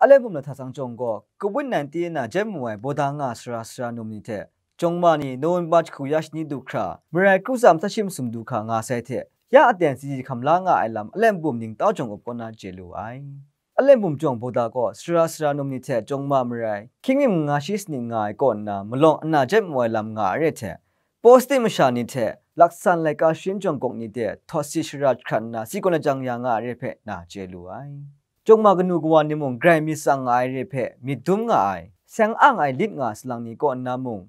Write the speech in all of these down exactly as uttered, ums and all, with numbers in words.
Alem bum lahta tsang jawng gaw, covid nineteen na jem mu ai bawda nga sara sara num ni hte, jawng ma ni November jahku ya shani du hkra, marai kru tsam sa shi masum du hkra nga sai hte, ya aten si hkam la nga ai lam alem bum ningtau jawng up kaw na chye lu ai. Alem bum jawng bawda gaw sara sara num ni hte jawng ma marai, hkying mi manga shi sanit nga ai kaw nna malawng ana jem mu ai lam nga ai re hte, positive masha ni hte laksan laika sharin jawng gawk ni de htawt si shara jahkrat nna si kawn lajang ya nga ai re hpe na chye lu ai. Jawng ma kanu kawa ni mung grai myit tsang nga ai re hpe myit dum nga ai, seng ang ai lit nga salang ni kaw nna mung,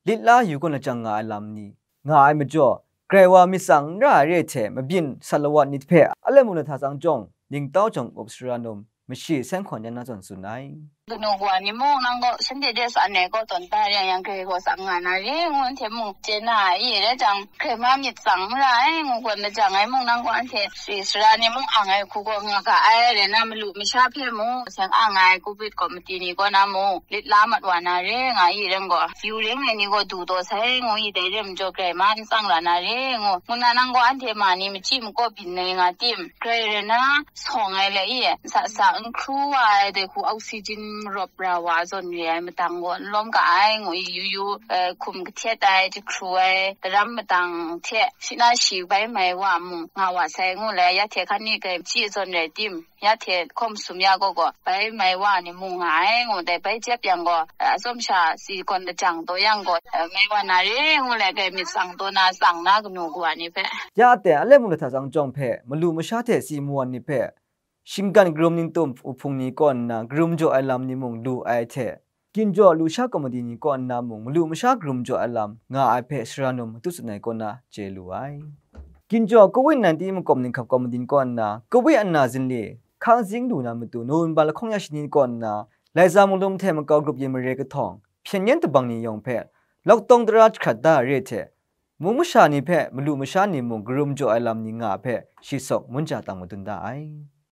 lit la yu kawn lajang nga ai lam ni nga ai majaw, grai wa myit tsang n ra ai re hte mabyin sat lawat ni hpe alem bum lahta tsang jawng ningtau jawng up sara num mashi seng hkawn yan na zawn tsun ai. Kanu kawa ni mung nang gaw shanhte de san ai gaw tawn tai yang yang grai gaw tsang nga na re, ngu anhte mung chye na ai, i re jang, grai ma myit tsang n ra ai, ngu gawn lajang ai mung nang gaw anhte sara ni mung ang ai hku gaw nga ga ai, rai na malu masha hpe mung seng ang ai covid committee ni kaw na mung lit la mat wa na re, nga i rai gaw, yu ring ai ni gaw du taw sai, ngu i dai re majaw grai ma n tsang ra na re, ngu, ngu na nang gaw anhte ma ni machyi makaw byin ai nga tim, grai rai na sawng ai le i, sa sa n hkru wa ai dai hku oxygen rawp ra wa zawn re ai matang gaw n lawm ga ai, ngu i yu yu, eh, hkum kahtet ai, jahkru ai, daram matang hte shi na shi bai mai wa mung nga wa sai, ngu le, ya hte hkan ni grai machyi zawn rai tim, ya hte hkawm sum ya gaw gaw, bai mai wa ni mung nga ai, ngu dai bai jep yang gaw, eh, atsawm sha si gawn lajang taw yang gaw, eh, mai wa na re, ngu le, grai myit tsang taw na tsang na kanu kawa ni hpe. Ya aten alem bum lahta tsang jawng hpe malu masha hte si mawan ni hpe, shinggan karum ningtum uhpung ni kaw nna karum jaw ai lam ni mung lu ai hte, ginjaw lusha komadi ni kaw nna mung malu masha karum jaw ai lam nga ai hpe sara num matut tsun ai kaw na chye lu ai. Ginjaw covid nineteen makawp ninghkap komadi ni kaw nna covid ana zinli hkang zing lu na matu November lahkawng ya shani kaw nna, Laiza Munglum hte Makau grup yin mare kahtawng hpyen yen tabang ni yawng hpe lockdown tara jahkrat da ai re hte, mung masha ni hpe malu masha ni mung karum jaw ai lam ni nga hpe shi sawk mun ja tang madun da ai.